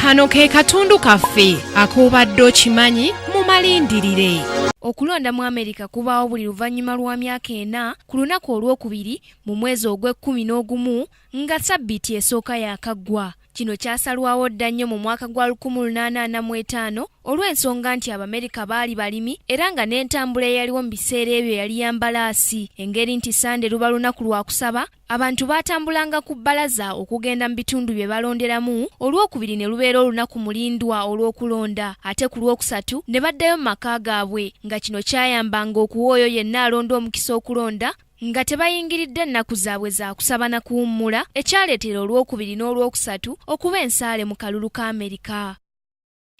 Kano ke katundu kaffe ak'obadde okimanyi mu malindirire. Okulonda mu Amerika kubaawo buli luvannyuma lwa myaka ena ku lunaku olwokubiri mu mwezi ogw'ekkumi n'ogumu nga sabbiiti esooka yaakaggwa. Kino kyasalwawo dda nnyo mu mwaka gwa 1845 olw'ensonga nti Abamerika baali balimi era nga n'entambula eyaliwo mu biseera ebyo yali ya mbalaasi. Engeri nti Ssande luba lunaku lwa kusaba, abantu baatambulanga ku bbalaza okugenda mu bitundu bye balonderamu, Olwokubiri ne lubeera olunaku mulindwa olw'okulonda ate ku Lwokusatu ne baddayo mu maka gaabwe nga kino kyayambanga okuwa oyo yenna alonda omukisa okulonda nga tebayingiridde nnaku zaabwe za kusaba na kuwummula ekyaleetera Olwokubiri n'Olwokusatu okuba ensaale mu kalulu ka Amerika.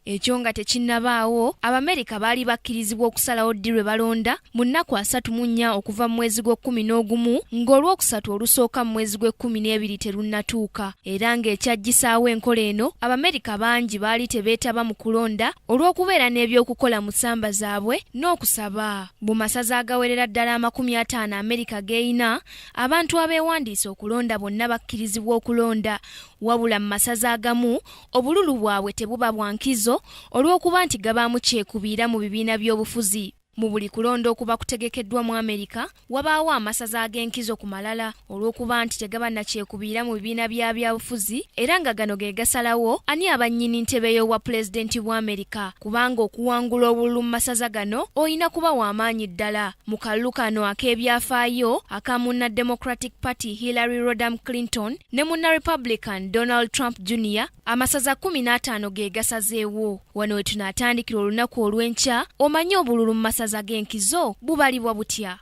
Ekyo nga tekinnabaawo, Abamerika baali bakkirizibwa okusalawo ddi lwe balonda mu nnaku 34 okuva mu mwezi gw'ekkumi n'ogumu ng'Olwokusatu olusooka mu mwezi gw'ekkumi n'ebiri terunnatuuka. Era ng'ekyaggyisaawo enkola eno, Abamerika bangi baali tebeetaba mu kulonda olw'okubeera n'ebyokukola mu ssamba zaabwe n'okusaba. Mu masaza agawerera ddala 50 Amerika g'erina, abantu abeewandiisa okulonda bonna bakkirizibwa okulonda. Wabula mu masaza agamu, obululu bwabwe tebuba bwa nkizo olw'okuba nti gabaamu kyekubiira mu bibiina by'obufuzi. Mu buli kulonda okuba kutegekeddwa mu Amerika, wabaawo amasaza ag'enkizo ku malala olw'okuba nti tegaba na kyekubiira mu bibiina bya byabufuzi era nga gano ge gasalawo ani aba nnyini ntebe y'obwapulezidenti bwa Amerika kubanga okuwangula obululu mu masaza gano olina kuba wa maanyi ddala. Mu kalulu kano ak'ebyafaayo aka munna Democratic Party Hillary Rodham Clinton ne munna Republican Donald Trump Jr. Amasaza 15 ge gasazeewo. Wano we tunaatandikira olunaku olw'enkya omanye obululu mu masaza g'enkizo bubalibwa butya.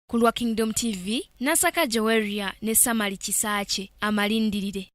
Ku lwa Kingdom TV, Nasaka Joweria ne Samali Kisaakye, amalindirire.